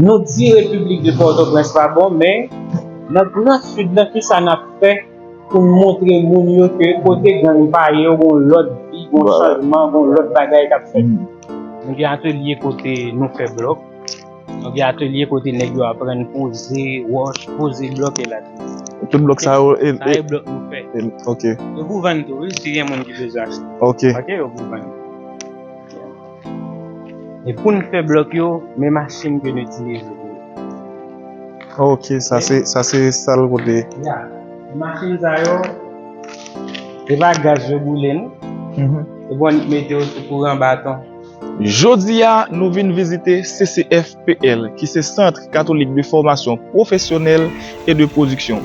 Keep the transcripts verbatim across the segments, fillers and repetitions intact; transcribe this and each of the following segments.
Nou di Repiblik de Pòtoprens pa bon, men nan Gran Sid lan, kisa n ap fè pou n montre moun yo ke kote gang pa ye, yo gon lòt vi, gon chanjman, gon lòt bagay k ap fèt. Nou gen atelye kote nou fè blòk. Nou gen atelye kote nèg yo aprann poze wòch, poze blòk, elatriye. Tout blòk sa yo, e, sa e blòk nou fè. E, ok. Yo pou vann tou, wi, si gen moun ki bezwen achte. Ok. Ok, yo pou vann. E pou n fè blòk yo, men machin ke n itilize pou yo. Ok, sa se, sa se sal kote. Ya. Machin sa yo, se pa gaz yo boule, non? Mhm. Se bon, mete yo sou kouran baton. Jodi a, nou vin vizite C C F P L, ki se Centre Catholique de Formation Professionnelle et de Production.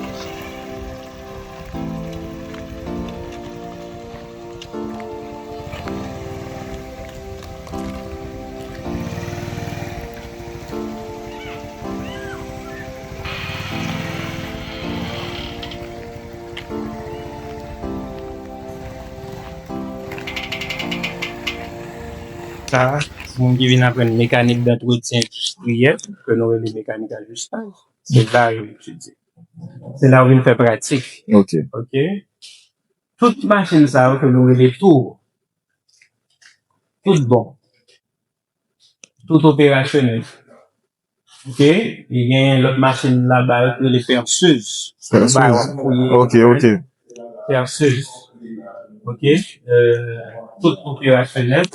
Sa, pou moun ki vin aprann mekanik dantretyen endistriyèl, ke nou rele mekanik ajistaj, se la yo etidye. Se la yo vin fè pratik. Ok. Ok? Tout machin sa yo ke nou rele tou, tout bon, tout operasyonèl. Ok? Li gen lòt machin laba yo ki rele pèsez. Pèsez. Bagay w ap fouye. Ok, ok. Pèsez. Ok? Euh, tout operasyonèl.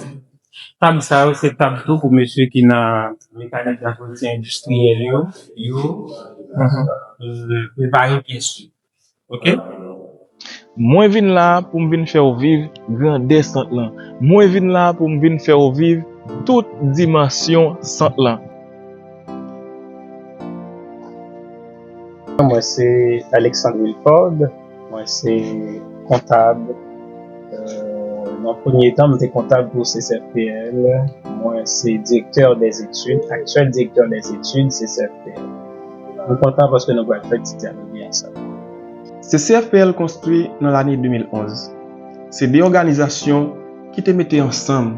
Tab sa yo, se tab tou pou mesye ki nan mekanik dantretyen endistriyèl yo, yo, euh, prepare pyès yo. Ok? Mwen vin la pou m vin fè w viv grandè sant lan. Mwen vin la pou m vin fè w viv tout dimansyon sant lan. Mwen se Alexandre Wilford. Mwen se kontab. Euh, nan premye tan, mwen te kontab pou C C F P L. Mwen se direktè dèzetid, aktyèl direktè dèzetid C C F P L. Nou kontan paske nou pral fè ti dyaloge ansanm. C C F P L konstwi nan lane de mil onz. Se de òganizasyon ki te mete ansanm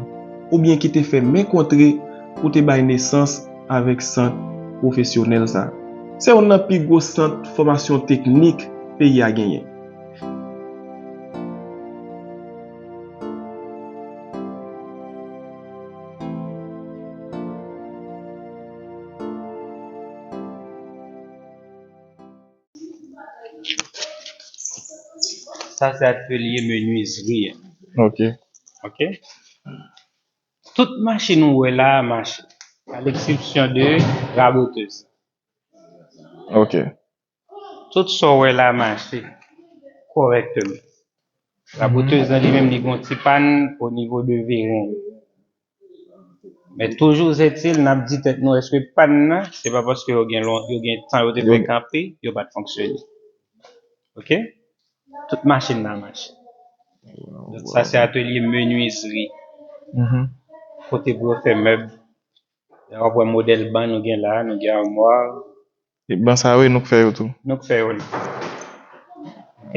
oubyen ki te fè men kontre pou te bay nesans avèk sant pwofesyonèl sa. Se youn nan pi gwo sant fòmasyon teknik peyi a genyen. Sa se atelye menizri an. Ok. Ok. Tout machin ou wè la a mache, à l'exception de rabotez. Ok. Tout sa w wè la mache kòrèkteman. Rabotez lan li menm li gon ti pàn o nivo de veren. Men toujou etil, n ap di tèt nou, èske pàn nan, se pa paske yo gen lon, yo gen tan yo te fè kanpe, yo pa t fonksyone. Ok? Tout machin nan mache. Donk, sa se atelye menizri. Mhm. Kote pou yo fè mèb. Lè w ap wè modèl ban nou gen la, nou gen amwa. E ban sa yo, e nou k fè yo tou? Nou k fè yo, wi. Ok?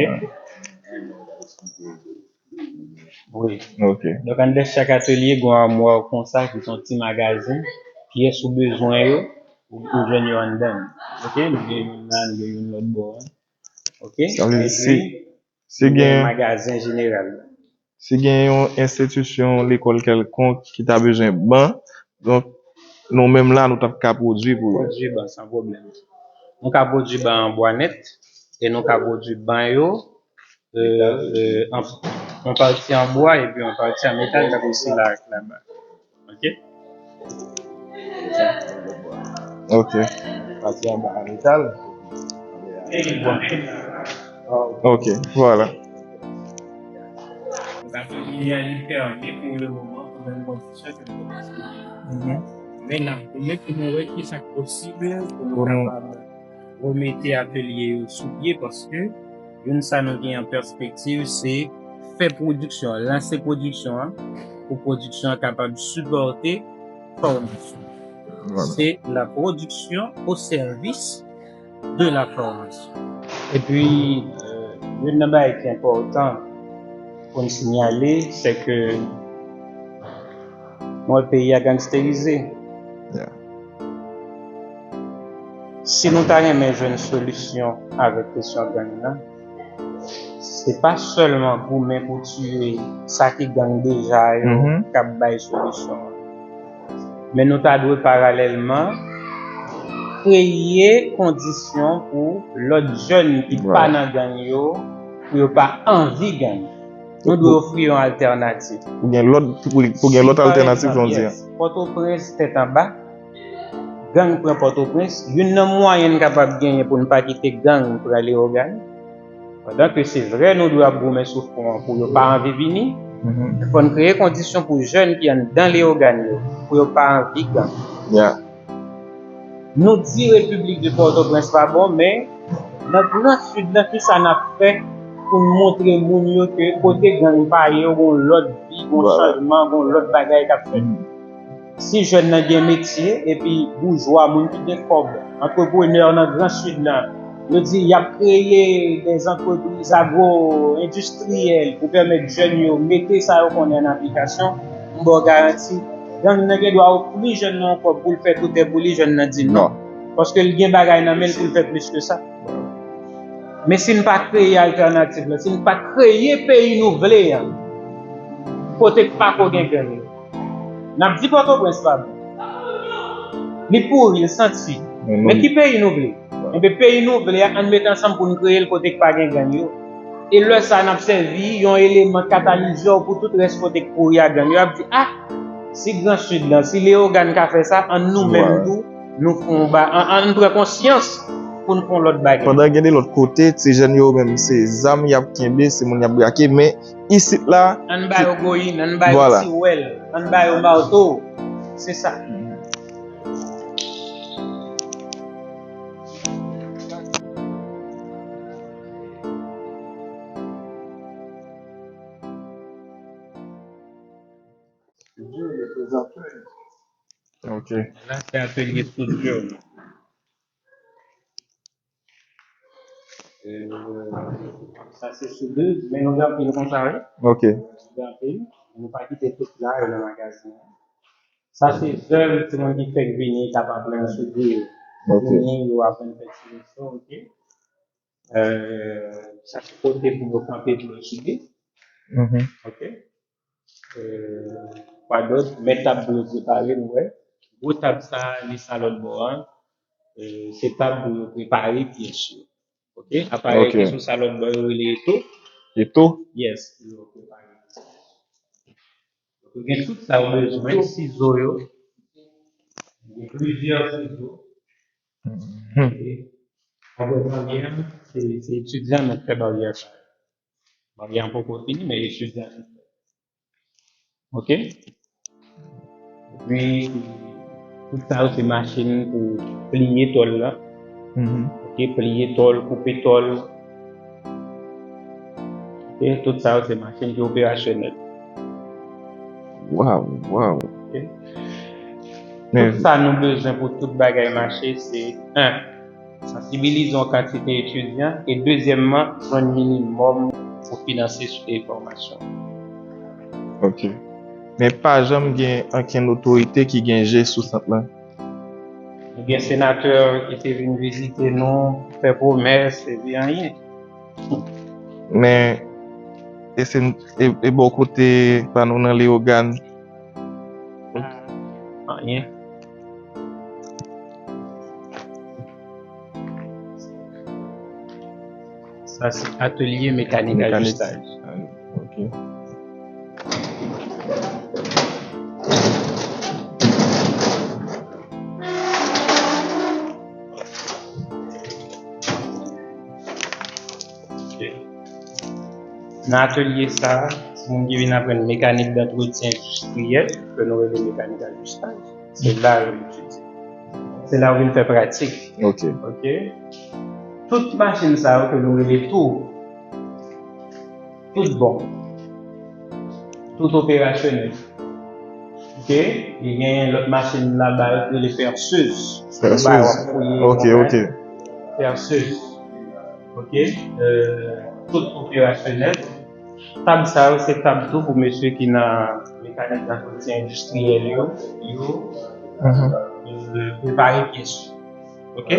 Wi. Ok. Donk, anndan chak atelye, gen yon amwa konsa ki se yon ti magazen. Pyès ou bezwen yo, ou, ou jwenn yo anndan. Ok? Nou gen youn la, nou gen youn lòt bò a. Ok? Sa vle di, epi, si, si nou gen yon magazen jeneral. Si gen yon enstitisyon, lekòl kèlkonk ki ta bezwen ban, donk, nou menm la, nou t ap ka pwodui pou yo. Pwodui ban, san pwoblèm. Nou ka pwodui ban an bwa nèt, e nou ka pwodui ban yo, euh, euh, an, an pati an bwa, epi an pati an metal, tankou sila ak laba. Ok? Ok. Pati anba a metal. Ok, vwala. Atelye a li fèmen pou le moman, pou menm kondisyon ke nou te pase. Mhm. Men n ap goumen pou nou wè kisa k posib pou nou kapab remete atelye yo sou pye, paske youn sa nou gen an pèspektiv, se fè pwodiksyon an, lanse pwodiksyon an, pou pwodiksyon an kapab sipòte fòmasyon. Vwala. Se la production au service de la formation. Epi, euh, youn nan bagay ki enpòtan pou n sinyale, se ke nou wè peyi a gangsterize. Yeah. Si nou ta renmen jwenn solisyon avèk kesyon gang nan, se pa sèlman goumen pou tiye sa ki gang deja yo k ap bay solisyon an. Men nou ta dwe paralèlman kreye kondisyon pou lòt jèn ki pa nan gang yo, pou yo pa anvi gang. Nou dwe ofri yon altènatif. Pou gen lòt, pou, pou gen lòt altènatif, jan w di a. Pòtoprens, tèt anba, gang pran Pòtoprens, youn nan mwayen n kapab genyen pou n pa kite gang pran Leyogàn, pandan ke se vre nou dwe ap goumen sou fwon an pou yo pa anvi vini, fò n kreye kondisyon pou jèn ki anndan Leyogàn yo, pou yo pa anvi gang. Nou di Repiblik de Pòtoprens pa bon, men nan Gran Sid lan, kisa n ap fè pou n montre moun yo ke kote gang pa ye, yo gon lòt vi, gon chanjman, gon lòt bagay k ap fèt? Si jèn nan gen metye, epi boujwa, moun ki gen kòb, antreprenè nan Gran Sid lan, yo di y ap kreye de antrepriz agwo endistriyèl pou pèmèt jèn yo mete sa yo konnen an aplikasyon, m ba w garanti, gang nan gen dwa ofri jèn nan yon kòb pou l fè tout èp pou li, jèn nan di non. Paske l gen bagay nan men l pou l fè plis ke sa. Men si n pa kreye altènatif la, si n pa kreye peyi nou vle a, kote k pa ko gen gang yo, n ap di Pòtoprens pa bon. Li pouri, l santi. Men ki peyi nou vle? Enben, peyi nou vle a, ann met ansanm pou n kreye l kote k pa gen gang yo. E lè sa a, n ap sèvi yon eleman katalizè pou tout rès kote k pouri a gang yo ap di, ah, si Gran Sid lan, si Leyogàn ka fè sa, ann nou menm tou, nou fè yon ba-, ann, ann pran konsyans pou n fè yon lòt bagay. Pandan gen de lòt kote, ti jèn yo menm, se zam y ap kenbe, se moun y ap brake, men isit la, ann ba yo goyin, ann ba yo ti wèl, ann ba yo mato. Se sa. Ok. La, se atelye soudure. Euh, sa se soudure, men nou gen anpil konsa, wi. Ok. Nou gen anpil. Nou pa kite tout la, yo nan magazin. Sa se zèv timoun ki fèk vini, kapab pran soudure. Ok. Vini, yo aprann fè ti leson, ok. Euh, sa se kote pou yo kanpe pou yo soudure. Ok. Euh, kwa dòt, men tab pou yo prepare, nou wè. Gwo tab sa, li sa lòt bò a. Euh, se tab pou yo prepare pyès yo. Ok? Aparèy ki sou sa lòt bò yo rele eto. Eto? Yes, pou yo prepare. Donk, gen tout sa yo bezwen, sizo yo. Gen plizyè sizo. Ok? Apre baryè, se, se etidyan nan k fè baryè sa. Baryè an poko fini, men etidyan ki fè. Ok? Epi, tout sa yo se machin pou pliye tòl la. Ok, pliye tòl, koupe tòl. Ok, tout sa yo se machin ki operasyonèl. Waw, waw. Ok. Tout sa nou bezwen pou tout bagay mache, se, en, sansibilize yon kantite etidyan, e dezyèmman, jwenn minimòm pou finanse sou fòmasyon. Ok. Men pa janm gen ankenn otorite ki gen je sou sant lan. Nou gen senatè ki te vin vizite nou, fè pwomès, epi anyen. Men, e se, e, e bò kote pa nou nan Leyogàn? Anyen. Sa se atelye mekanik ajistaj. Ok. Ok. Nan atelye sa a, se moun ki vin aprann mekanik dantretyen endistriyèl, ke nou rele mekanik ajistaj. Se la yo etidye. Se la yo vin fè pratik. Ok. Ok. Tout machin sa yo ke nou rele tou, tout bon, tout operasyonèl. Ok. Li gen lòt machin laba yo ki rele pèsez. Pèsez. Ok, ok. Pèsez. Ok. Euh, tout operasyonèl. Tab sa yo, se tab tou pou mesye ki nan mekanik dantretyen endistriyèl yo, yo, euh, prepare pyès yo. Ok?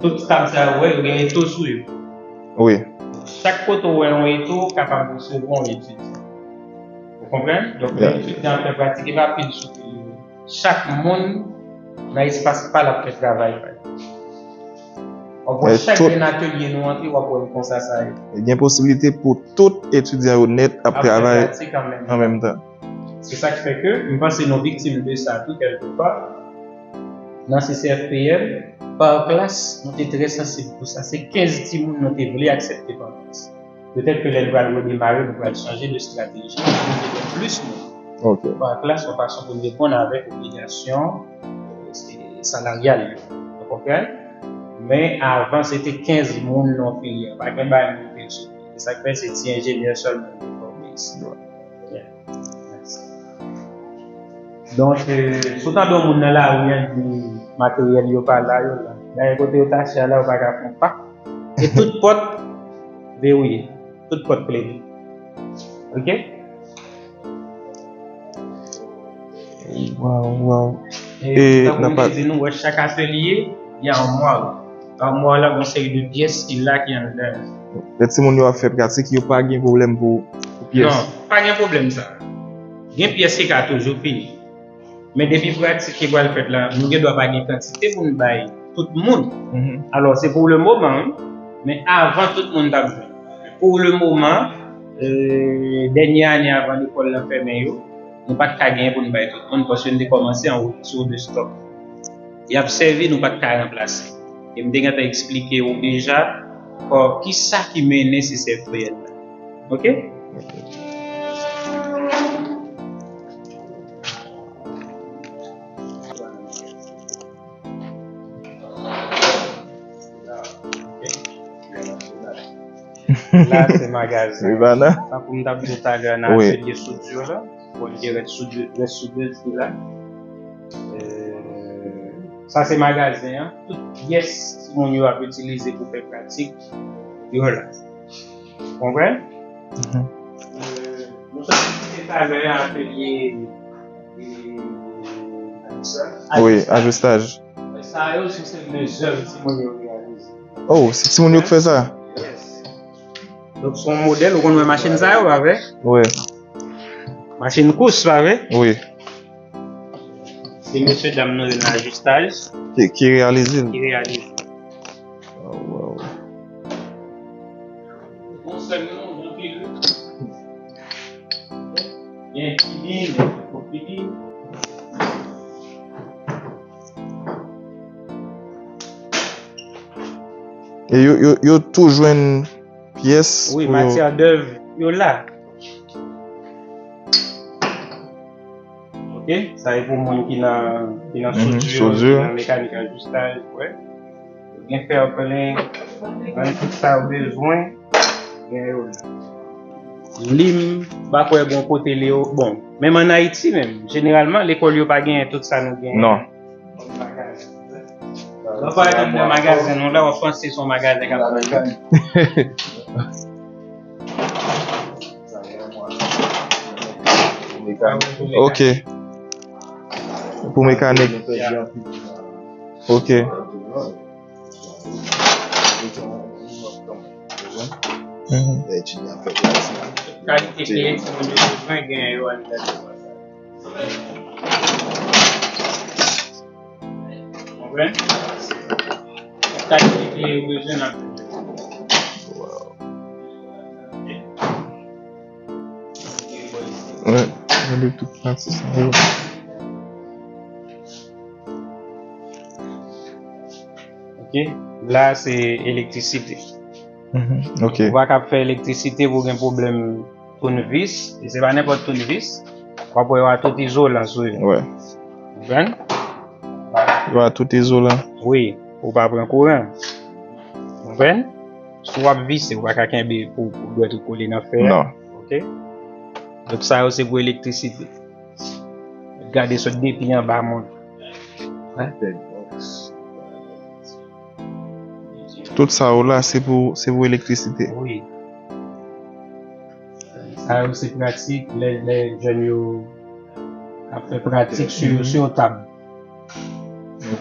Tout tab sa yo, wè, yo gen eto sou yo. Wi. Chak kote w wè yon eto, ou kapab resevwa yon etidyan. Ou konprann? Donk, lè etidyan ap fè pratik, e pa pil sou pil yo. Chak moun nan espas pa l ap fè travay pa l. W ap wè chak grenn atelye nou antre, w ap wè l konsa sa ye. Gen posiblite pou tout etidyan yo nèt ap travay an menm tan. Se sa k fè ke m panse nou viktim de sa tou kèlkepa. Nan C C F P L, pa klas, nou te trè sansib pou sa. Se kenz timoun nou te vle aksepte pa klas. Petèt ke lè n pral redemare, nou pral chanje de estrateji, nou te gen plis moun. Ok. Pa klas, yon fason pou n reponn avèk obligasyon, e, salaryal yo. Ou konprann? Men avan, se te kenz moun nan yon filya. Pa gen bagay moun te sou. Se sa k fè se ti enjenyè sèlman yo te fòme isi. Donk, e, si w tande yon moun nan lari an di materyèl yo pa la, yo la. Dayè kote yo tache a la, yo pa ka fè yon pa. E tout pòt vewiye. Tout pòt klere. Ok? Waw, waw. E, e tankou m te di nou, wè, chak atelye, gen yon armwa. Armwa la, gen yon seri de pyès ki la, ki anndan. Lè timoun yo ap fè pratik, yo pa gen pwoblèm pou, pou pyès. Non, pa gen pwoblèm sa. Gen pyès ki ka toujou fini. Men depi pratik ki pral fèt la, nou gen dwa pa gen kantite pou n bay tout moun. Alò, se pou le moman, wi. Men avan, tout moun t ap jwenn. Pou le moman, e, dènye ane avan lekòl la fèmen yo, nou pa t ka genyen pou n bay tout moun, paske n te kòmanse an rupture de stock. Y ap sèvi, nou pa t ka ranplase. E m te gentan eksplike w deja, kò, kisa ki mennen C C F P L la. Ok? Ok. La, se magazen. Wi, bana. Tankou m t ap di w talè a, nan atelye soudyo la, pou n gen rès soudyo, rès soudyo ki la. E, sa se magazen an. Tout pyès timoun yo ap itilize pou fè pratik, yo la. Konprann? Mhm. E, nou sot di se talè a atelye, e, ajistaj. Wi, ajistaj. Men sa yo, se sèl de zèv timoun yo reyalize. Oh, se timoun yo k fè sa? Yes. Donk, se yon modèl, ou konn wè machin sa yo, pa vre? Wi. Machin kous, pa vre? Wi. Se mesye dam nou yo nan ajistaj. Ki, ki reyalize l. Ki reyalize l. Oh, wow. Bon, sèl nou, anpil. Gen pini, gen pini. E yo, yo, yo tou jwenn pyès. Wi, pou yo matyè dèv yo la. Ok, sa e pou moun ki nan, ki nan mhm, soudure, soudure, ki nan mekanik ajistaj, wè. Gen fè plen, nan tout sa yo bezwen, gen yo la. Lim, pa kwè gon kote li yo, bon, menm ann Ayiti menm, jeneralman, lekòl yo pa genyen tout sa nou genyen. Non. Lè w pa rantre nan magazen nou la, w ap panse se yon magazen k ap vann. Ok. Pou mekanik. Ok. Mhm. Kalite kle timoun yo bezwen gen yo anndan lekòl. Konprann? Kalite kle yo bezwen nan. Wi, gade tout pati sa yo. Ok, la se elektrisite. Mhm, ok. Ou pa ka fè elektrisite pou gen pwoblèm tounvis, e se pa nenpòt tounvis. W ap wè yo a tout izolan sou yo. Wè. Konprann? Yo a tout izolan. Wi, ou pa pran kouran. Konprann? Si w ap vise, ou pa ka kenbe pou, pou dwèt ou kole nan fè a. Non. Ok? Donk sa yo se pou elektrisite. Gade sot depi anba moun. Hein? Tout sa yo la, se pou, se pou elektrisite. Wi. Sa yo se pratik, lè, lè jèn yo ap fè pratik sou, sou yon tab. Ok.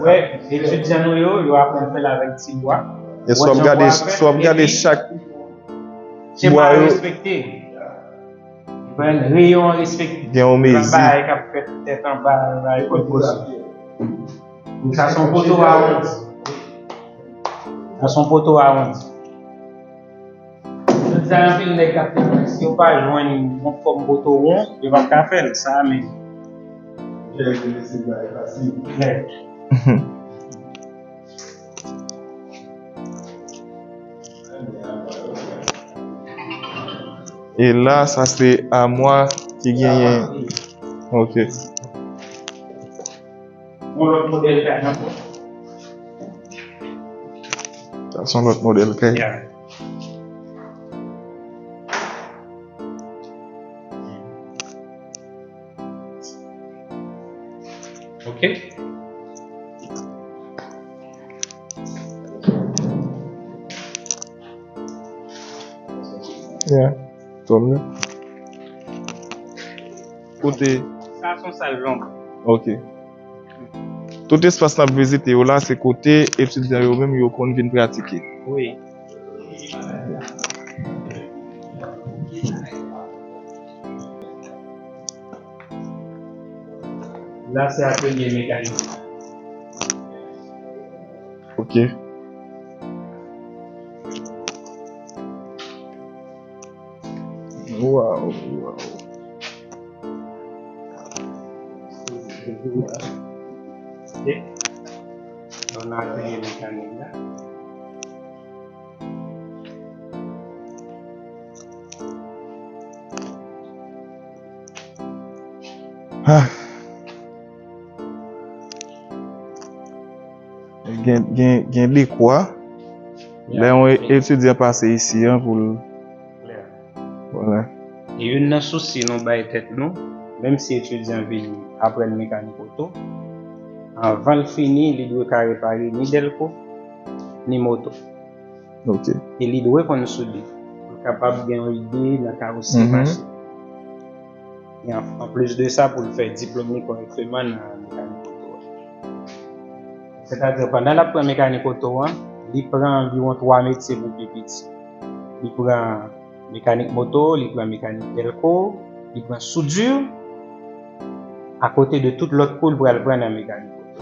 Wè, etidyan nou yo, yo aprann fè l avèk ti bwa. E si w ap gade, si w ap gade chak Se bwa ba yo yo, respekte. Konprann? Reyon an respekte. Gen yon mezi. Bagay k ap fèt tèt anba, bagay kot kote. Sa se yon poto awondi. Sa se yon poto awondi. Sa anpil nèg k ap te fè, si yo pa jwenn yon fòm poto won, yo p ap ka fè l, sa menm. Klè. E la, sa se amwa ki genyen. Ok. Yon lòt modèl kay ankò. Sa se yon lòt modèl kay. Yeah. Ok. Yeah. Tant mieux. Kote? Sa se yon sal lonb. Ok. Tout espas n ap vizite yo la, se kote etidyan yo menm yo konn vin pratike. Wi. La, se atelye mekanik. Ok. Waw, waw. Ok. Donk, n a atelye mekanik la. Ah. Gen, gen, gen dekwa. Lè yon etidyan pase isi an pou l. Klè. Vwala. E youn nan sousi nou bay tèt nou, menm si etidyan vin aprann mekanik oto, anvan l fini, li dwe ka repare ni dèlko, ni moto. Ok. E li dwe konn soude pou l kapab gen yon ide nan kawosi Mhm. machin. E an, anplis de sa, pou l fè diplòm li kòrèkteman nan mekanik oto a. Sètadi, pandan l ap pran mekanik oto a, li pran anviwon twa metye pou pi piti. Li pran mekanik moto, li pran mekanik dèlko, li pran soudure, akote de tout lòt kou l pral pran nan mekanik oto.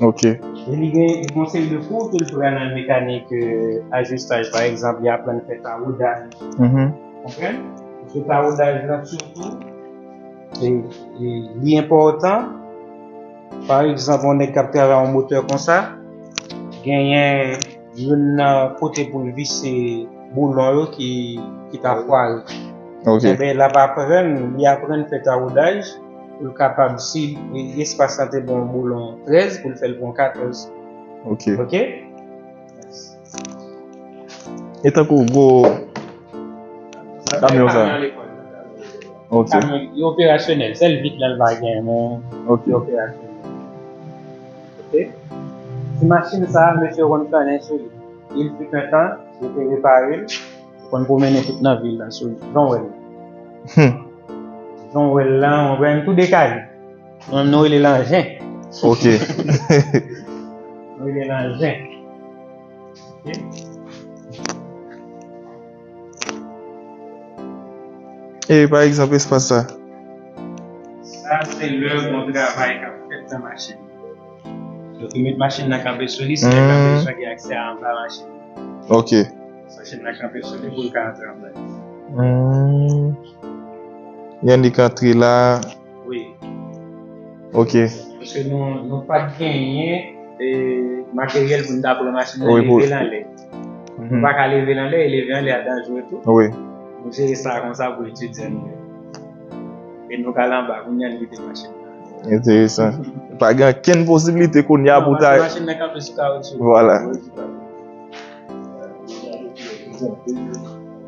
Ok. E li gen yon seri de kou ke l pran nan mekanik, euh, ajistaj, pa egzanp, li aprann fè tawoudaj. Mhm. Konprann? Paske tawoudaj la, sitou, e, e, li enpòtan. Pa egzanp, yon nèg k ap travay yon motè konsa, genyen youn nan kote pou l vise boulon yo ki, ki ta fware. Ok. Enben, l ap aprann, li aprann fè tawoudaj pou l kapab, si espas la te bon boulon trèz, pou l fè l pran katòz. Ok. Ok? E tankou gwo kamyon sa? Ok. Kamyon, li operasyonèl. Sèl vit la l pa gen, men Ok. li operasyonèl. Ok? Ti machin sa, mesye yo konn flannen sou li. Il fut un temps, yo te repare l, yo konn pwomennen tout nan vil la sou li. Jan w wè l. Hmm. Jan w wè l la, w wè m tou dekale. Nou menm nou rele l anjen. Ok. Nou rele l anjen. Ok. E pa egzanp, espas sa? Sa se lè gon travay k ap fèt nan machin. Donk, yo met machin nan kanpe sou li, se lè kanpe sou gen aksè a anba machin. Ok. Machin nan kanpe sou li pou l ka antre anba li. Hmm. Yannick antre la. Wi. Ok. Paske nou, nou pa t genyen, e, materyèl pou n ta pran machin nan, wi, pou leve l anlè. Mhm. Nou pa ka leve l anlè, e leve anlè a danjre tou. Wi. Nou jere sa konsa pou etidyan nou yo. E nou k al anba, kounye a n kite machin nan. Enteresan. Pa gen okenn posiblite kounye a pou ta. Non, paske machin nan kanpe sou kawotchou. Vwala.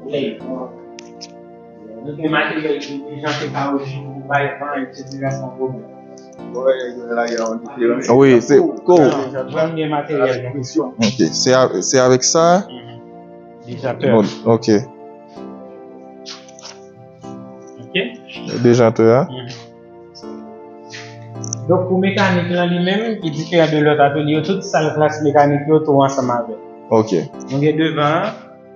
Wi. Nou gen materyèl ki dejante kawotchou, bay van, etsetera, san pwoblèm. Wi, se ko. Ban m gen materyèl, non. Ok, se a-, se avèk sa? Mhm. Dejantè. Bon, ok. Ok. Dejantè a. Mhm. Donk, pou mekanik lan li menm, ki diferan de lòt atelye yo, tout sal klas mekanik yo tou ansanm avè l. Ok. Nou gen devan an,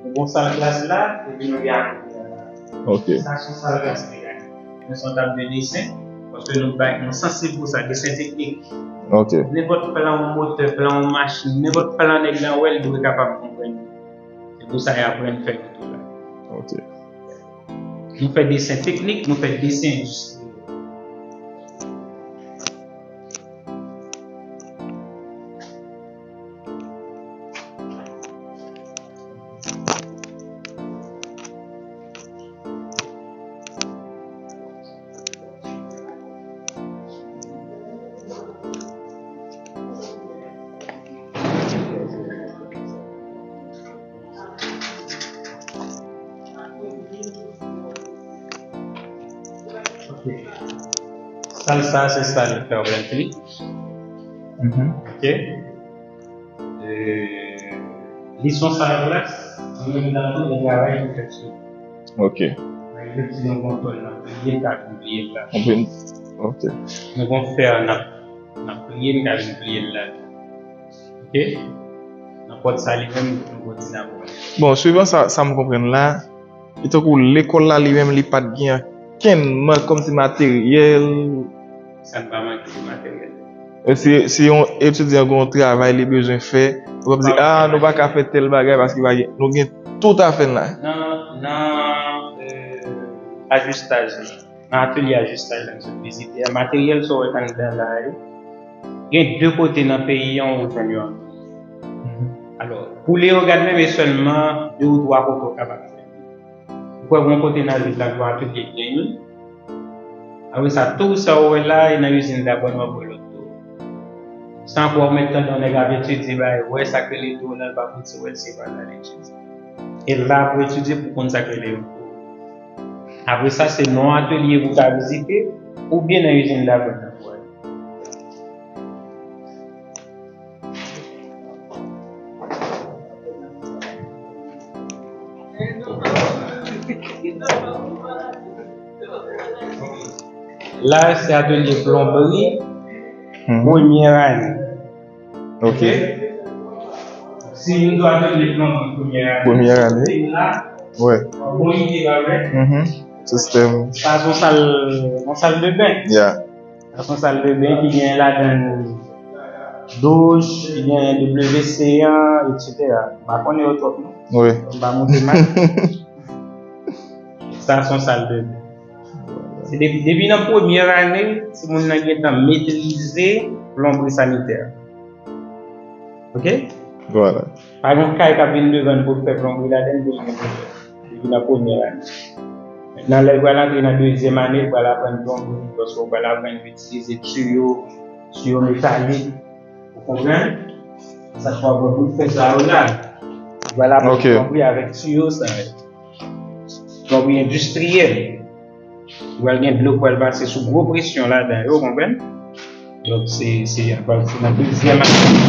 nou gen sal klas la, epi nou gen akote a. Ok. Sa se yon sal klas mekanik. Nou se yon tab de desen, paske nou bay, nou sanse pou sa, desen teknik. Ok. Nenpòt plan yon motè, plan yon machin, nenpòt plan nèg lan wè, li dwe kapab konprann li. Se pou sa y aprann fè foto la. Ok. Nou fè desen teknik, nou fè desen endistriyèl. Ok. Sal sa, se sal Carpentry. Mhm. Ok. E, li se yon sal klas, an menm tan tou, gen travay ki fèt sou li. Ok. Pa egzanp, si nou gon tòl, n ap pliye l, n ap pliye l la. Anpil. Ok. Nou gon fè, n ap, n ap pliye l, n ap pliye l la. Ok? Nan pòt sa li menm, nou kontinye avè l. Bon, swivan sa, sa m konprann la, e tankou lekòl la li menm, li pa t gen ankenn mank kòmsi materyèl. Sa n pa manke se materyèl. E si, si yon etidyan gen yon travay li bezwen fè, ou p ap di, "Ah, nou pa ka fè tèl bagay paske pa gen." Nou gen tout afè n la. Nan, nan, euh, ajistaj li. Nan atelye ajistaj la, m sot vizite a, materyèl sa w wè anndan la yo, gen de kote nan peyi an ou jwenn yo anpil. Mhm. Alò, pou Leyogàn menm, e sèlman de ou twa kote w kapab jwenn. Ou kwè gon kote nan vil la, gon atelye ki gen youn? Apre sa, tou sa w wè la, e nan izin Dabòn w ap wè lòt tou. San kwa w mèt tande yon nèg ap etidye bagay, wè sa k rele tou, nan l pa fouti wè l, se pa l al etidye. E la pou etidye pou konn sa k rele yon tou. Apre sa, se non atelye pou w ka vizite, oubyen nan izin Dabòn nan pou w ale. La, se atelye plonbri, mhm, premyè ane. Ok. Si nou dwe atelye plonbri premyè ane. Premyè ane. Se la. Wè. Bon ide la, wè. Mhm. Sistèm. Sa se yon sal, yon sal de ben. Ya. Sa se yon sal de ben ki gen ladan l douch, ki gen W C an, et cetera. M pa konnen yo twòp non. Wi. M pa monte mal. Sa se yon sal de ben. Se depi, depi nan premyè ane, timoun nan gentan metrize plonbri sanitè. Ok? Vwala. Pa gen kay k ap vin devan n pou l fè plonbri ladan l pou l gen pwoblèm. Depi nan premyè ane. Mentnan, lè l pral antre nan dezyèm ane, l pral aprann plonbri, paske w pral aprann itilize tiyo, tiyo metalik. Ou konprann? Sa k fè w pral fè sa yo la. Ou pral aprann, ok, plonbri avèk tiyo sa yo. Plonbri endistriyèl. Ou pral gen dlo k pral pase sou gwo presyon ladan yo, ou konprann? Donk, se, se, se nan dezyèm ane.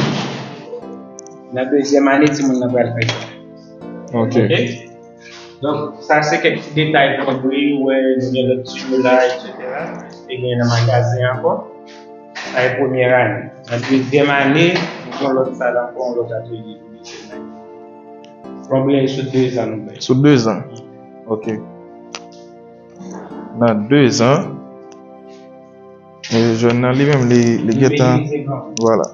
Nan dezyèm ane, timoun nan pral fè sa. Ok. Ok? Donk, sa se kèk ti detay plonbri, ou wè, nou gen lòt tiyo la, et cetera. E gen nan magazen ankò. Sa e premyè ane. Nan dezyèm ane, nou gen lòt sal ankò, yon lòt atelye pou dezyèm ane. Plonbri a sou dezan nou fè. Sou dezan. Ok. Nan dezan, e jèn nan li menm, li, li gentan, vwala.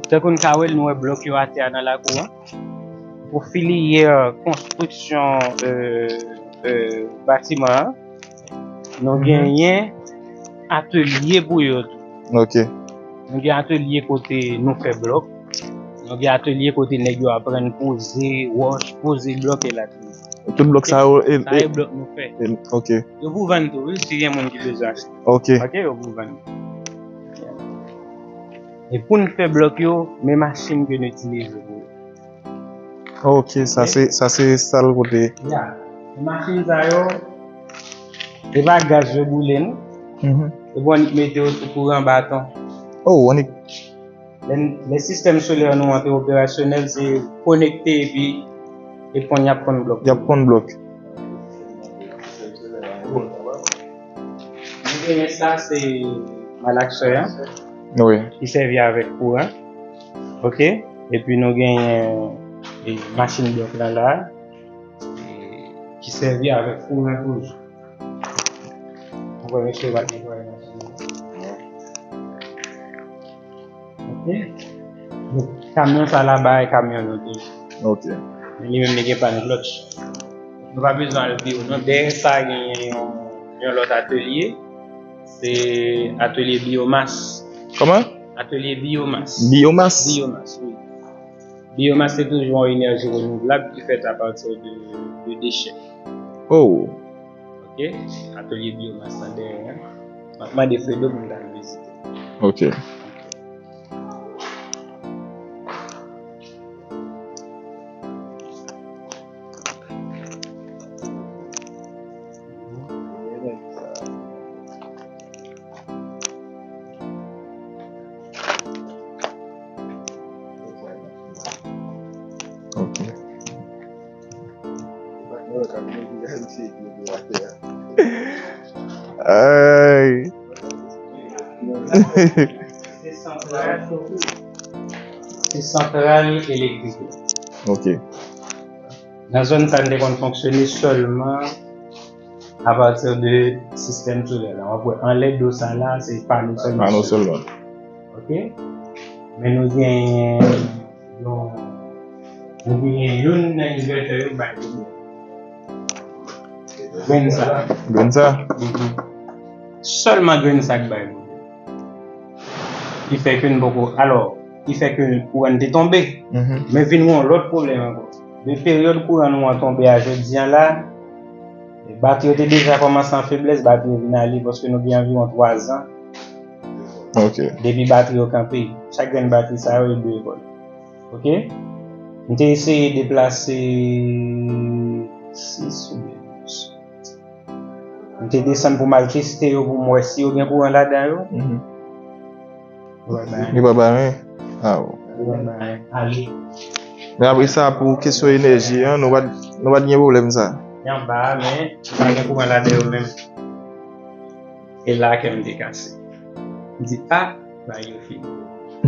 Tankou n ka wè l, nou wè blòk yo atè a nan lakou an. Pou filiyè konstriksyon, euh, euh, batiman an, nou genyen atelye pou yo tou. Ok. Nou gen atelye kote nou fè blòk. Nou gen atelye kote nèg yo aprann poze wòch, poze blòk elatriye. Tout blòk sa yo, e, sa e, e blòk nou fè. E, ok. Yo pou vann tou, wi, si gen moun ki bezwen achte. Ok. Ok, yo pou vann. E pou n fè blòk yo, men machin ke nou itilize pou yo. Ok, sa se, sa se sal kote. Ya. Men machin sa yo, se pa gaz yo boule, non? Mhm. Se pou annik mete yo sou kouran baton. Oh, annik. Lè, lè sistèm solè nou an te operasyonèl, se konekte epi, e ponn, y ap ponn blòk. Y ap ponn blòk. Nou genyen sa, se malaksè an, wi, ki sèvi avèk kouran. Ok? Epi nou genyen, e, machin blòk la, la, e, ki sèvi avèk kouran toujou. Mwen kwè mesye yo pa t netwaye machin nan. Ok. Kamyon sa la bay kamyon nou toujou. Ok. Men li menm li gen pa nou klòtch. Nou pa bezwen al biwo non. Dèyè sa genyen yon, yon lòt atelye. Se atelye biyomas. Kòman? Atelye biyomas. Biyomas? Biyomas, wi. Biyomas se toujou yon enèji renouvlab ki fèt apati de, de dechè. Oh. Ok, atelye biyomas la dèyè a. M ap mande Fredo pou m ta al vizite. Ok. Ok. Ay. Se santral, se santral elektrik la. Ok. Nan zòn sa, n te konn fonksyone sèlman apati de sistèm solè la. W ap wè anlè do sa la, se pano sèlman. Pano sèlman. Ok? Men nou genyen yon, nou genyen youn nan envètè yo k bay pwoblèm. Grenn sa. Grenn sa? Mhm. Sèlman grenn sa k bay pwoblèm. Ki fè ke n poko, alò, ki fè ke kouran te tonbe. Mhm. Men vin gen yon lòt pwoblèm ankò. De peryòd kouran nou an tonbe a jodi an la, batri yo te deja kòmanse an feblès, batri yo vin ale paske nou gen anviwon twa zan. Ok. Depi batri yo kanpe, chak grenn batri sa yo, yo dwe vòlè. Ok? M te eseye deplase sis oubyen douz. M te desann pou m al teste yo pou m wè si yo gen kouran ladan yo. Mhm. Yo pa bay anyen. Yo pa bay anyen? Ah, bon. Yo pa bay anyen. Ale. Men apre sa, pou kesyon enèji an, nou pa t, nou pa t gen pwoblèm sa. Li anba a, men pa gen kouran ladan yo menm. E la kè m te kase. M di, a, bagay yo fini.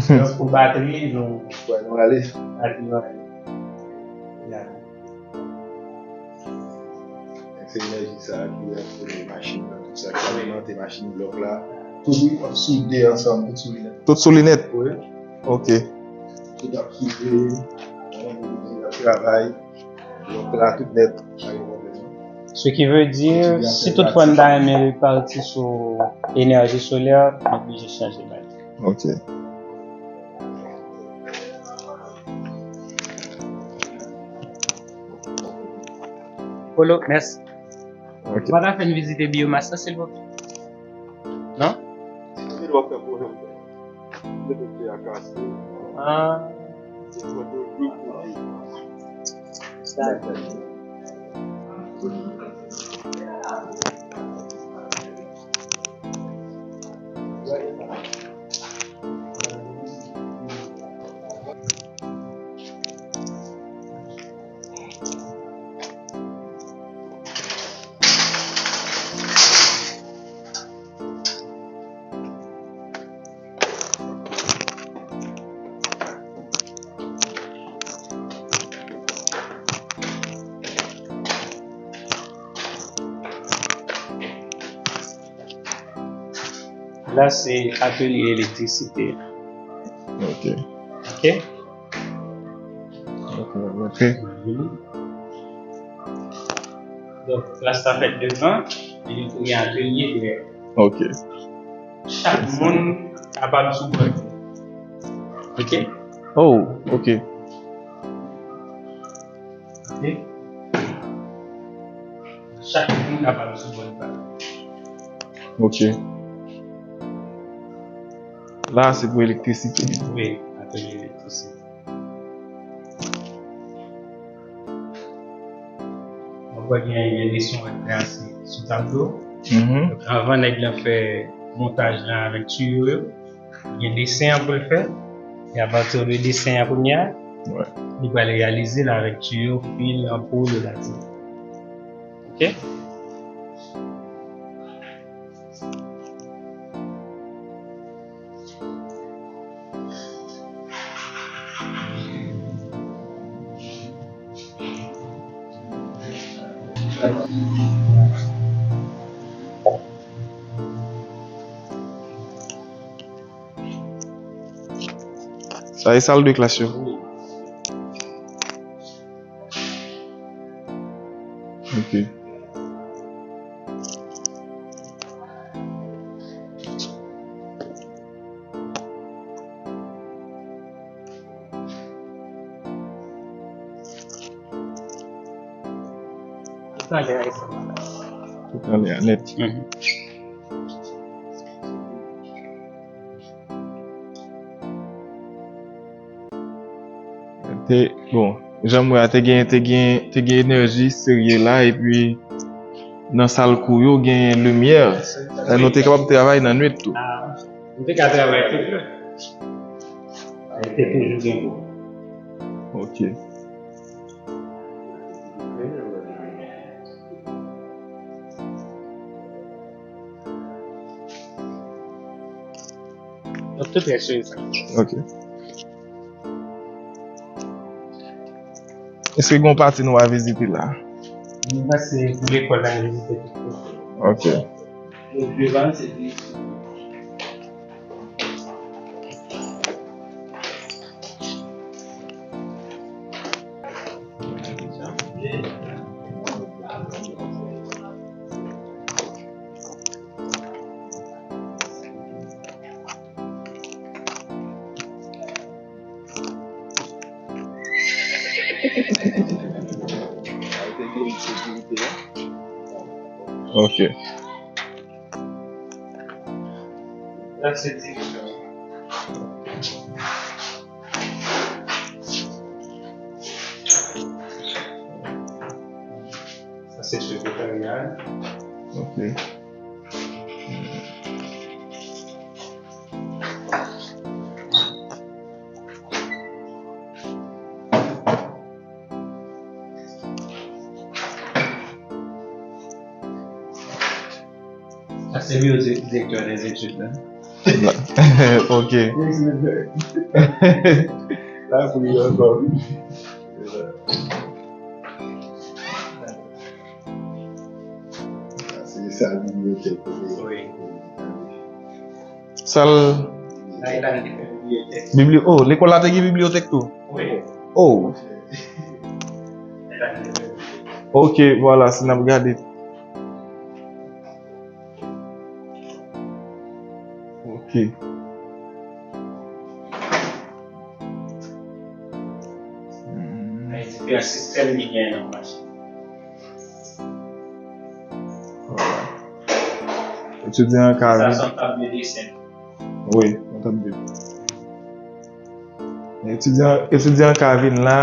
Donk, pou batri, nou, nou ale. Batri, nou ale. Ya. Se enèji sa a ki ranfòse machin nan, tout sa ki alimente machin blòk la. Tout wi, ap soude ansanm, tout sou li nèt. Tout sou li nèt? Wi. Ok. Tout ap soude, ap travay, blòk la tout nèt, pa gen pwoblèm. Ce qui veut dire, si toutfwa n ta renmen repati sou enèji solè, nou oblije chanje batri. Ok. Polo, mèsi. Ok. Ou pa ta fè n vizite biyomas la, silvouplè? Non? Mwen fè pwoblèm. Mwen fè a kase. Ah. Mwen fè pwoblèm. La, se atelye elektrisite. Ok. Ok? Ok, ok. Mhm. Donk, klas la fèt devan, e nou tou gen atelye dèyè. Ok. Chak moun kapab sou bòd. Ok? Oh, ok. Ok? Chak moun kapab sou bòd pa l. Ok. La, se pou elektrisite. Wi, atelye elektrisite. Donk, gen, gen leson w ap trase sou tablo. Mhm. Donk, anvan nèg lan fè montaj lan avèk tiyo yo, gen desen an pou l fè. E apati de desen an kounye a, wi, li pral reyalize l avèk tiyo, fil, anpoul, elatriye. Ok? Sa e sal de klas yo. Ok. Tout ale a nèt. Mhm. Te, bon, jan m wè a, te gen, te gen, te gen enèji serye la, epi nan sal kou yo, gen limyè. Wi. Nou te kapab travay nan nwit tou. Ah, nou te ka travay tout lè. Li te toujou gen kou. Ok. Donk, tout rès yo, sa. Ok. Èske gen yon pati nou va vizite la? Nou pase pou lekòl la, nou vizite tout kote. Ok. Devan, se Ok. La, se direksyon. Sa se sekretarya. Ok. Sa se biwo di-, direktè dèzetid la. Ok. La pou li ankò, wi. Sa se sal bibliyotèk. Wi. Sal. Sa e la nou te fè bibliyotèk. Bibli-, oh, lekòl la te gen bibliyotèk tou? Wi. Oh. Se la nou te fè bibliyotèk. Ok, vwala, si n ap gade. Ok. Hmm. Sa e diferan sistèm ki genyen nan mache. Etidyan an ka vin. Sa se yon tab de desen. Wi, yon tab de. Etidyan, etidyan an ka vin la.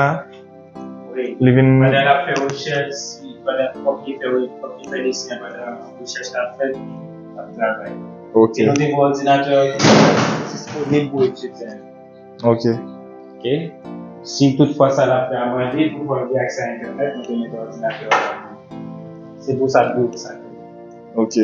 Wi. Li vin. Pandan l ap fè rechèch, si, pandan fòk li fè, fòk li fè desen, pandan rechèch la ap fèt, l ap travay. Ok. E nou te gen òdinatè disponib pou etidyan. Ok. Ok. Si toutfwa sa l ap fè a mande pou fè l gen aksè a entènèt, nou te mete òdinatè a. Se pou sa, pou sa. Ok.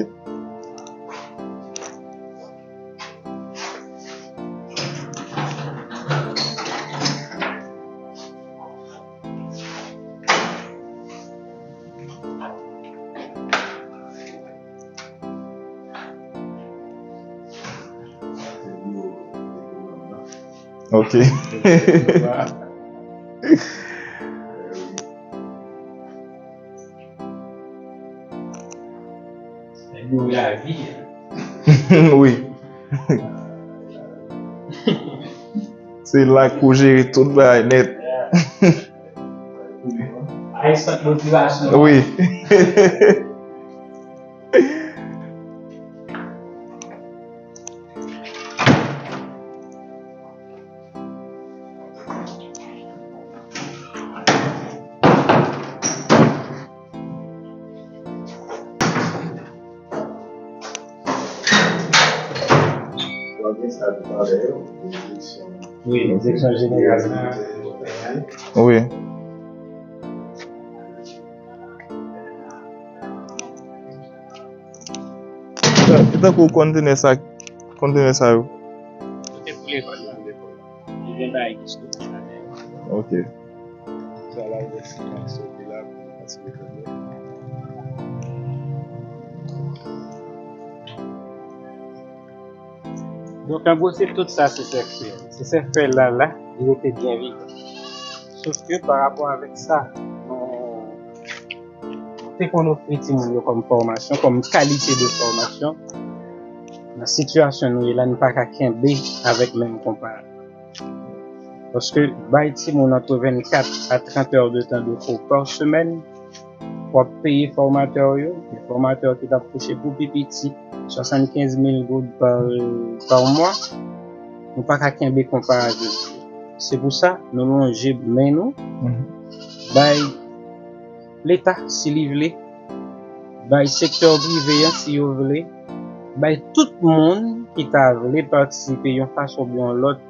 Ok. Wi. Se la k pou jere tout bagay nèt. Ay, sant motivasyon. Wi. Wi, direksyon jeneral la. Wi. E tankou kontenè sa, kontenè sa yo. Kote pou lekòl la. Li gen bagay ki stoke ladan yo. Ok. Travay de sou la, sote la, pou pase lekòl la. Donk, an gwo, se tout sa se sèf fè. Se sèf fè la, la. Li rete byen vivan. Sof ke pa rapò avèk sa, nou, nou te konn ofri timoun yo kòm fòmasyon, kòm kalite de fòmasyon. Nan sitiyasyon nou ye la, nou pa ka kenbe avèk menm konpa. Paske bay timoun ant vennkat a trant è de tan de kou pa semèn, w ap peye fòmatè w yo, e fòmatè w ki t ap touche pou pi piti swasannkenz mil goud pa, pa mwa, nou pa ka kenbe konpa avèk yo. Se pou sa, nou lonje men nou, bay Leta, si li vle, bay sektè prive a, si yo vle, bay tout moun ki ta vle patisipe yon fason oubyen yon lòt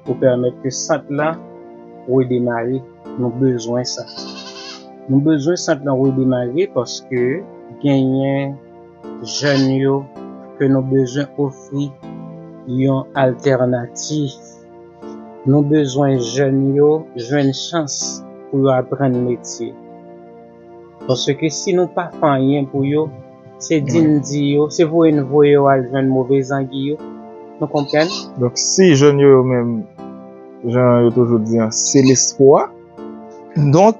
pou pèmèt ke sant lan redemare. Nou bezwen sa. Nou bezwen sant lan redemare paske genyen jèn yo ke nou bezwen ofri yon altènatif. Nou bezwen jèn yo jwenn chans pou yo aprann metye. Paske si nou pa fè anyen pou yo, se di n di yo, se voye n voye yo al jwenn move zangi yo. Nou konprann? Donk, si jèn yo, yo menm, jan yo toujou di an, se lespwa. Donk,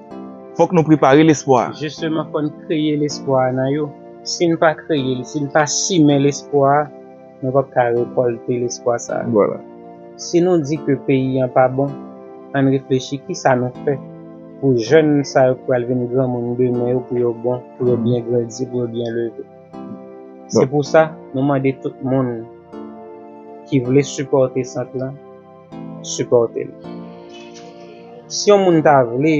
fòk nou prepare lespwa. Jisteman, fò n kreye lespwa nan yo. Si n pa kreye l, si n pa simen lespwa, nou p ap ka rekòlte lespwa sa a. Vwala. Si nou di ke peyi an pa bon, ann reflechi kisa nou fè pou jèn sa yo ki pral vin granmoun demen yo, pou yo bon, pou yo byen grandi, pou yo byen leve. Se pou sa, nou mande tout moun ki vle sipòte sant lan, sipòte l. Si yon moun ta vle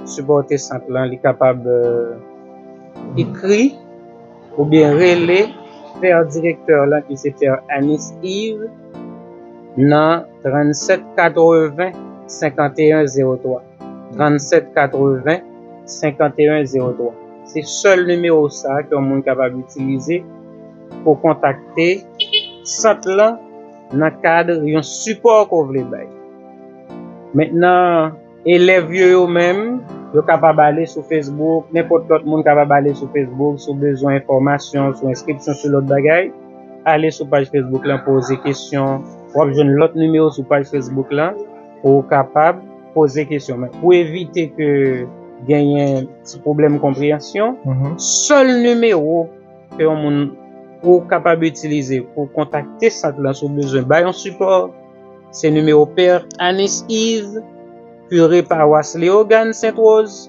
sipòte sant lan, li kapab eh, ekri oubyen rele pè direktè lan ki se pè Anis Yves nan trannsenk katreven senkanteyen zewo twa. Trannsenk katreven senkanteyen zewo twa. Se sèl nimewo sa a ke yon moun kapab itilize pou kontakte sant lan nan kad yon sipò ke w vle bay. Mentnan, elèv yo, yo menm, yo kapab ale sou Facebook, nenpòt lòt moun kapab ale sou Facebook, si w bezwen enfòmasyon, sou enskripsyon, sou lòt bagay, ale sou paj Facebook lan, poze kesyon. W ap jwenn lòt nimewo sou paj Facebook lan, pou w kapab poze kesyon. Men pou evite ke genyen ti pwoblèm konpreyansyon, sèl nimewo ke yon moun ou kapab itilize pou kontakte sant lan si w bezwen bay yon sipò, se nimewo pè Anis Yves, kire pawas Leyogàn Sentwoz,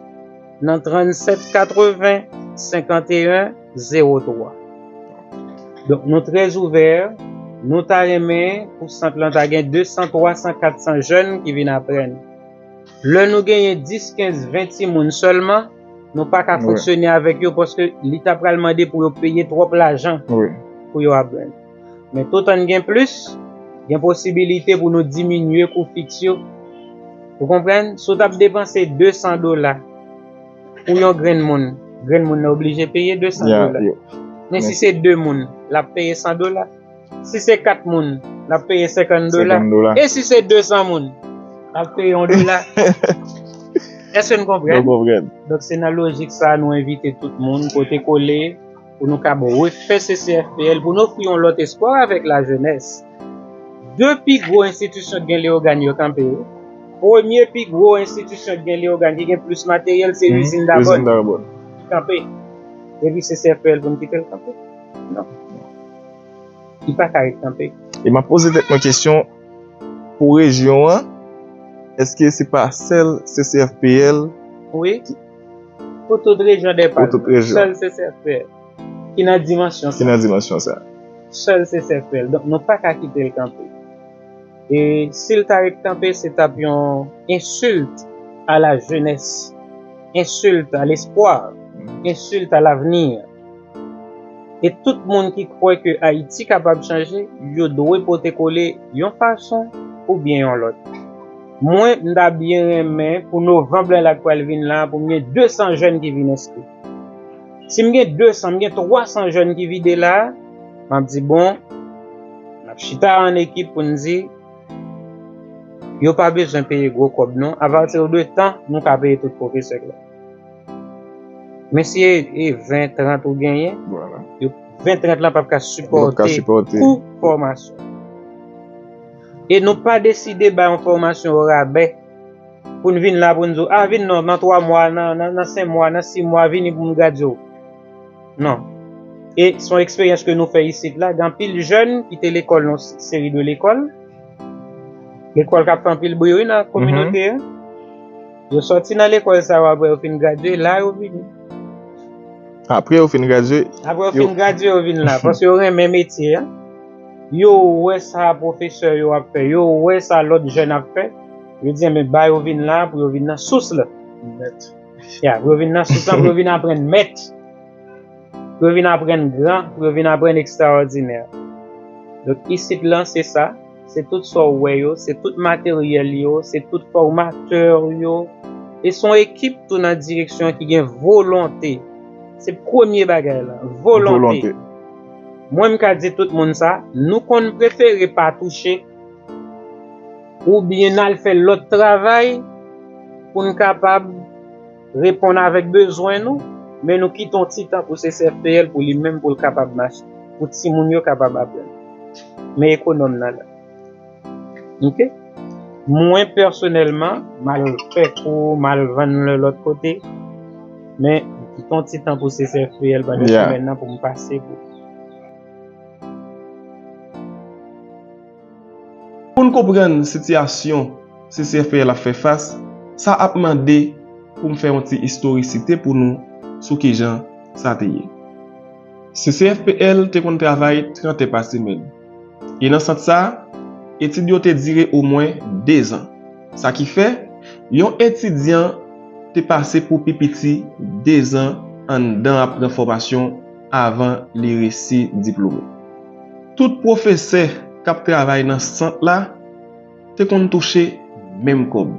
nan trannsenk katreven senkanteyen zewo twa. Donk, nou trè ouvè, nou ta renmen pou sant lan ta gen de san, twa san, kat san jèn ki vin aprann. Lè nou genyen dis, kenz, ven timoun sèlman, nou pa ka fonksyone avèk yo paske li ta pral mande pou yo peye twòp lajan pou yo aprann. Men toutan n gen plis, gen posibilite pou nou diminye kou fiks yo. Ou konprann? Si w t ap depanse de san dola pou yon grenn moun, grenn moun nan oblije peye de san dola. Men si se de moun, l ap peye san dola. Si se kat moun, l ap peye senkant dola. E si se de san moun, l ap peye yon dola. Èske n konprann? Nou konprann. Donk, se nan lojik sa a nou envite tout moun, pote kole, pou nou kab refè C C F P L, pou nou ofri yon lòt espwa avèk lajenès. De pi gwo enstitisyon ki gen Leyogàn yo kanpe, wi. Premye pi gwo enstitisyon ki gen Leyogàn, ki gen plis materyèl, se Izin Dabòn. Ki kanpe. Epi C C F P L pou n kite l kanpe? Non. Li pa ka ret kanpe. E m ap poze tèt mwen kesyon, pou rejyon an, èske se pa sèl C C F P L? Wi. Pou tout rejyon dèpal. Pou tout rejyon. Sèl C C F P L. Ki nan dimansyon sa. Ki nan dimansyon sa. Sèl C C F P L. Donk, nou pa ka kite l kanpe. E si l ta ret kanpe, se t ap yon insulte à la jeunesse, insulte à l'espoir, insulte à l'avenir. E tout moun ki kwè ke Ayiti kapab chanje, yo dwe pote kole yon fason oubyen yon lòt. Mwen, m ta byen renmen pou novanm lan la k pral vin la, pou m gen de san jèn ki vin enskri. Si m gen de san, m gen twa san jèn ki vide la, m ap di, bon, n ap chita an ekip pou n di, yo pa bezwen peye gwo kòb non, apati de tan nou ka peye tout pwofesè yo. Men si e, e ven, trant ou genyen, yo, ven, trant lan p ap ka sipòte kou fòmasyon. E nou pa deside bay yon fòmasyon orabè pou n vin la pou n di w, a, vin non, nan twa mwa, nan, nan, nan senk mwa, nan sis mwa, vini pou m gradye w. Non. E se yon eksperyans ke nou fè isit la. Gen anpil jèn ki te lekòl nan seri de lekòl. Lekòl k ap fè anpil bri, wi, nan kominote a. Yo sòti nan lekòl sa yo apre yo fin gradye, la yo vini. Apre yo fin gradye. Apre yo fin gradye, yo vin la. Paske yo renmen metye a. Yo wè sa pwofesè yo ap fè, yo wè sa lòt jèn ap fè. Yo di, enben, ba yo vin la pou yo vin nan sous la. Ya, pou yo vin nan sous la, pou yo vin aprann mèt. Pou yo vin aprann gran, pou yo vin aprann ekstraòdinè. Donk, isit lan, se sa. Se tout sa w wè yo, se tout materyèl yo, se tout fòmatè yo. E se yon ekip tou nan direksyon ki gen volonte. Se premye bagay la, volonte. Mwen, m ka di tout moun sa, nou konn prefere pa touche, oubyen n al fè lòt travay pou n kapab reponn avèk bezwen nou, men nou kite yon ti tan pou C C F P L pou li menm pou l kapab mache, pou timoun yo kapab aprann. Men ekonòm nan la. Oke? Mwen pèsonèlman, m al fè kou, m al vann lè lòt kote, men m kite yon ti tan pou C C F P L pandan semèn nan pou m pase kou. Pou n konprann sitiyasyon C C F P L ap fè fas, sa ap mande pou m fè yon ti istorisite pou nou sou kijan sa te ye. C C F P L te konn travay trant è pa semèn. E nan sant sa a, etid yo te dire omwen dezan. Sa ki fè, yon etidyan te pase pou pi piti dezan anndan ap pran fòmasyon avan li resi diplome. Tout pwofesè k ap travay nan sant la te konn touche menm kòb.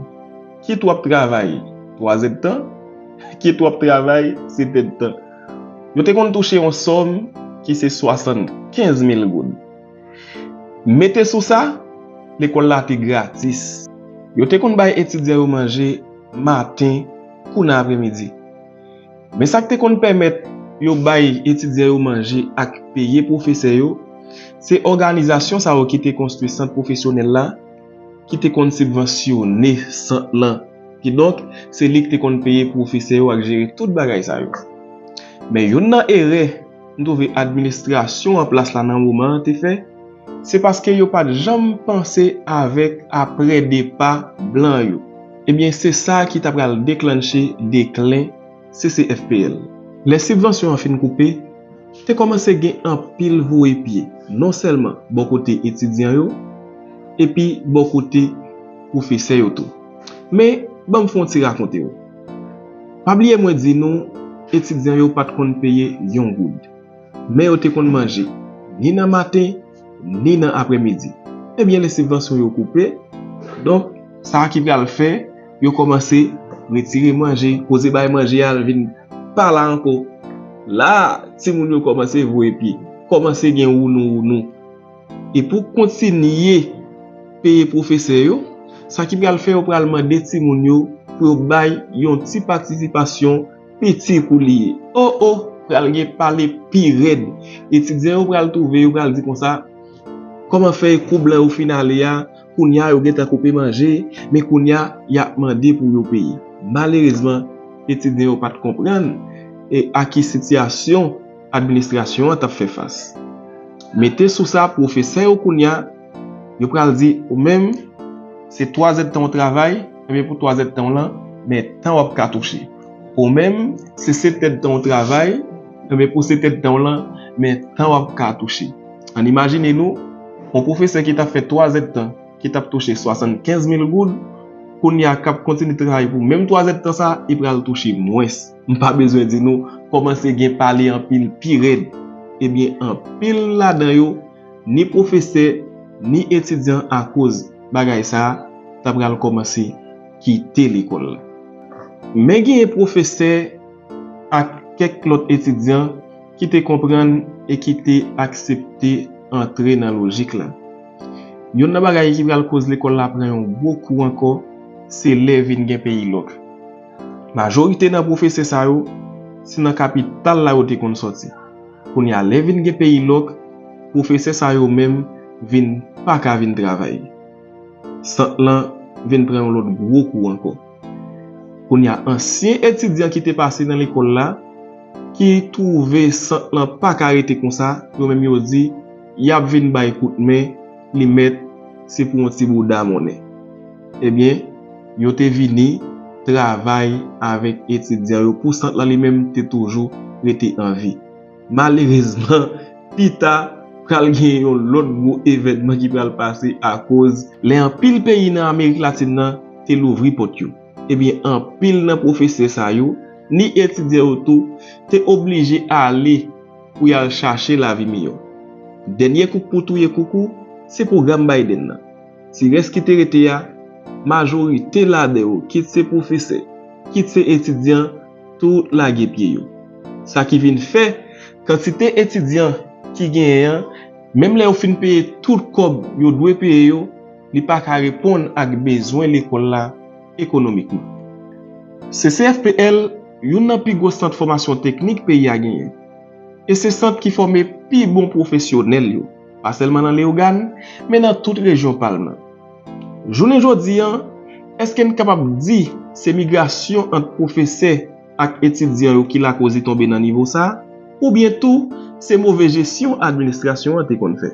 Kit w ap travay twazèdtan, kit w ap travay setèdtan. Yo te konn touche yon sòm ki se swasannkenz mil goud. Mete sou sa, lekòl la te gratis. Yo te konn bay etidyan yo manje maten kou nan aprèmidi. Men sa k te konn pèmèt yo bay etidyan yo manje ak peye pwofesè yo, se òganizasyon sa yo ki te konstwi sant pwofesyonèl la, ki te konn sibvansyone sant lan. Kidonk, se li ki te konn peye pwofesè yo ak jere tout bagay sa yo. Men youn nan erè m twouve administrasyon an plas la nan moman an te fè, se paske yo pa t janm panse avèk aprè depa blan yo. Ebyen, se sa ki ta pral deklanche deklen C C F P L. Lè sibvansyon an fin koupe, te kòmanse gen anpil voye pye, non sèlman bò kote etidyan yo, epi bò kote pwofesè yo tou. Men, ban m fè yon ti rakonte w. Pa bliye mwen di nou, etidyan yo pa t konn peye yon goud. Men yo te konn manje, ni nan maten, ni nan aprèmidi. Ebyen, lè sibvansyon yo koupe, donk, sa ki pral fè, yo kòmanse retire manje, koze bay manje a vin pa la ankò. La, timoun yo kòmanse voye pye, kòmanse gen wounou wounou. E pou kontinye peye pwofesè yo, sa ki pral fè yo pral mande timoun yo pou yo bay yon ti patisipasyon piti kou li ye. O, o, pral gen pale pi rèd. Etidyan yo pral twouve, yo pral di konsa, kòman fè kou blan yo fin ale a, kounye a yo gentan koupe manje, men kounye a y ap mande pou yo peye. Malerezman, etidyan yo pa t konprann e a ki sitiyasyon administrasyon an t ap fè fas. Mete sou sa, pwofesè yo kounye a, yo pral di, ou menm, se twazèdtan w travay, enben pou twazèdtan w lan, men tan w ap ka touche. Ou menm, se setèdtan w travay, enben pou setèdtan w lan, men tan w ap ka touche. Ann imajine nou, yon pwofesè ki t ap fè twazèdtan, ki t ap touche swasannkenz mil goud, kounye a k ap kontinye travay pou menm twazèdtan sa, li pral touche mwens. M pa bezwen di nou, kòmanse gen pale anpil pi rèd. Ebyen, anpil ladan yo, ni pwofesè, ni etidyan akoz bagay sa a, ta pral kòmanse kite lekòl la. Men genyen pwofesè ak kèk lòt etidyan ki te konprann e ki te aksepte antre nan lojik la. Youn nan bagay ki pral koz lekòl la pran yon gwo kou ankò, se lè vin gen peyi lòk. Majorite nan pwofesè sa yo, se nan kapital la yo te konn sòti. Kounye a, lè vin gen peyi lòk, pwofesè sa yo menm vin pa ka vin travay. Sant lan vin pran yon lòt gwo kou ankò. Kounye a, ansyen etidyan ki te pase nan lekòl la, ki twouve sant lan pa ka rete konsa, yo menm yo di, y ap vin bay kout men, li mèt, se pou yon ti bouda monnen. Ebyen, yo te vini travay avèk etidyan yo pou sant lan li menm te toujou rete an vi. Malerezman, pita pral gen yon lòt gwo evènman ki pral pase akoz lè anpil peyi nan Amerik Latin nan te louvri pòt yo. Ebyen, anpil nan pwofesè sa yo, ni etidyan yo tou, te oblije ale pou y al chache lavi miyò. Dènye kouk pou touye koukou, se pwogram Biden nan. Ti rès ki te rete a, majorite ladan yo, kit se pwofesè, kit se etidyan, tou lage pye yo. Sa ki vin fè, kantite etidyan ki genyen an, menm lè yo fin peye tout kòb yo dwe peye yo, li pa ka reponn ak bezwen lekòl la ekonomikman. C C F P L, youn nan pi gwo sant fòmasyon teknik peyi a genyen. E se sant ki fòme pi bon pwofesyonèl yo, pa sèlman nan Leyogàn, men nan tout rejyon Palm nan. Jounen jodi an, èske n kapab di se migrasyon ant pwofesè ak etidyan yo ki lakoz li tonbe nan nivo sa a? Oubyen tou, se move jesyon administrasyon an te konn fè?